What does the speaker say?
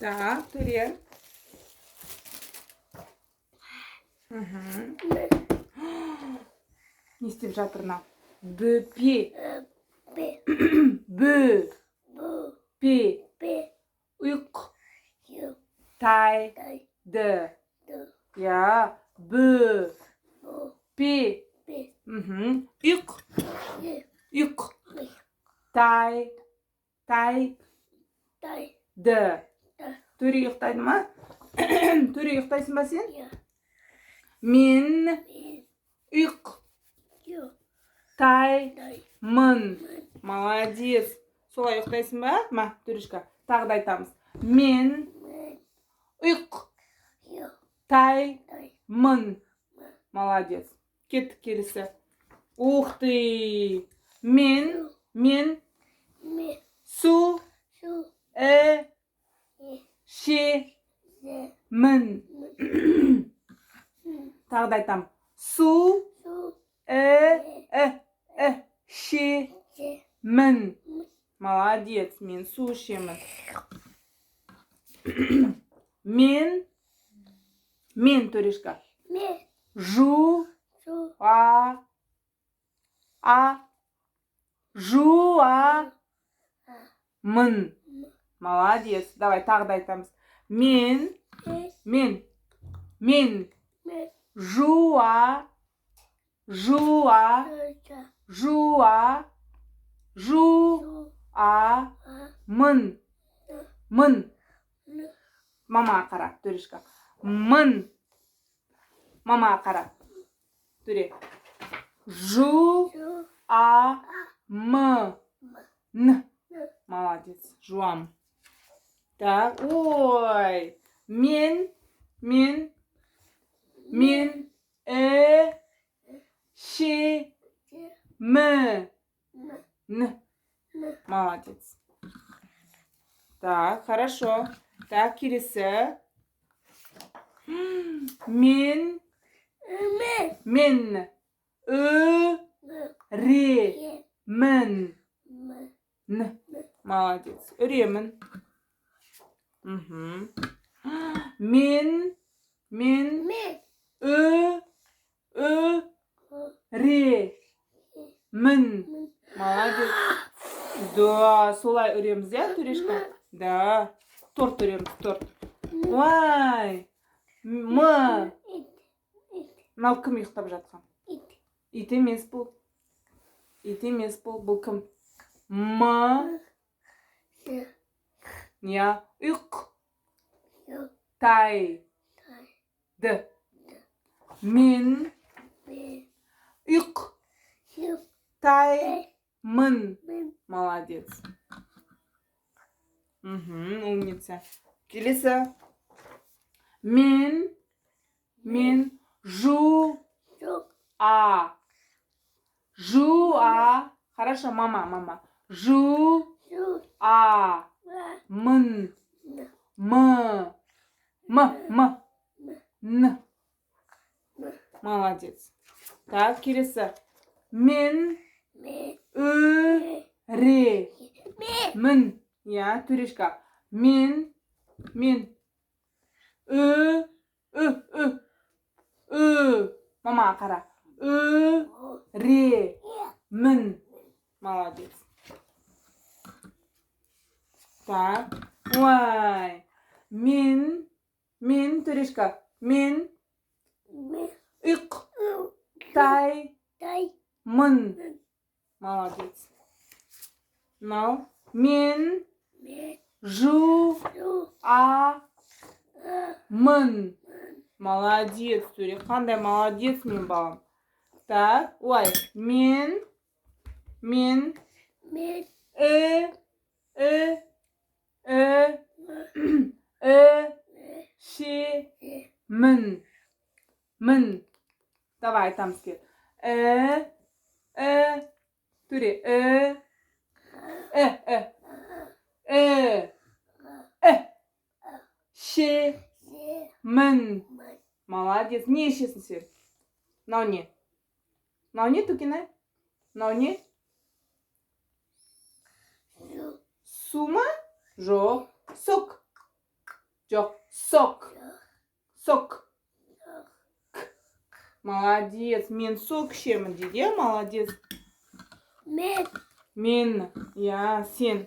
Так, Төре. Мхм. Не істеп жатыр мынау? Бөпе. Б. Бө. Б. Пе. П. Ұйқ. Ю. Тай. Тай. Д. Д. Иә. Бө. Б. Пе. П. Мхм. Ұйқ. Е. Ұйқ. Й. Тай. Тай. Тай. Д. Д. Төре ұйықтайды ма? Төре, ұйықтайсың ба сен? Иә. Мен Мен. ұйқ. Ю. Тай. Тай. Мын. Молодец. Солай ұйықтайсың ба? Ма, Төрешка. Тағы да айтамыз. Мен Мен. ұйқ. Ю. Тай. Тай. Мын. Молодец. Кеттік келесі. Ух ты. Мен, Су. мен Ме. су Су. і Е. ше Зе. мін. М. М. Тағы да айтамын. Су Су. і Е. і і ше Зе. мін. М. Молодец, мен су ішемін. Мен, мен, Төрешка. Ме. Жу Су. а а жу а А. мын. М. Молодец. Давай тағы да айтамыз. Мен, Е. мен, мен Ме. жуа, жуа, Ы. жуа, жу Су. а А. мын. Н. Мын. Н. Мама қара, Төрешка. Мын. Мама қара. Төре. Жу Су. а м М. н. Н. Молодец. Жуам. Так, ой. Мен, мен, мен, і, ше, Зе. м, М. н. Н. Молодец. Так, хорошо. Так, келесі. Мен, Ме. мен, ү, Н. ре, Е. мін. М. Н. Молодец. Үремін. Мхм. Мен, мен, Ме. ү, ү, Ы. ре, Е. мін. М. Молодец. Да, солай үреміз, иә, Төрешка? Да. Торт үреміз, торт. Уай. М. Ит. Ит. Мынау кім ұйықтап жатқан? Ит. Ит емес бұл. Ит емес бұл. Бұл кім? М. З. Иә. Ұйық. Ю. Тай. Тай. Д. Мен. Б. Ұйық. Ю. Тай. Тай. Мын. Мын. Молодец. Угу, умница. Келесі. Мен, мен, жу, Жу. а. Жу, а. Хорошо, мама, мама. Жу, Жу. а. А. Мын, Н. м. М, м. М. Н. М. Молодец. Так, келесі. Мен, Ме. ү, Ме. ре. Ме. Мін. Иә, Төрешка. Мен, мен. Ү, ү, ү. Ү. Мама, қара. Ү, О. ре. Е. Мін. Молодец. Так. Ой. Мен, мен, Төрешка. Мен, Ме. ұйқ, У. тай, Тай. мын. Мын. Молодец. Мынау. Мен, Ме. жу, Жу. а, А. мын. Молодец, Төре. Қандай молодец мен балам. Так, ой. Мен, мен, Ме. і, і, і, М. і, М. ше, Е. мін. Мін. Давай айтамыз кел. І, і, Төре, і, і, і, і, і, ше, Зе. мін. М. Молодец. Не ішесің сен? Мынау не? Мынау не, Төкенай? Мынау не? Су. Су ма? Жоқ. Сок. Жоқ, сок. Сок. К. Молодец. Мен сок ішемін дейді, иә? Молодец. Мен. Мен, иә, сен.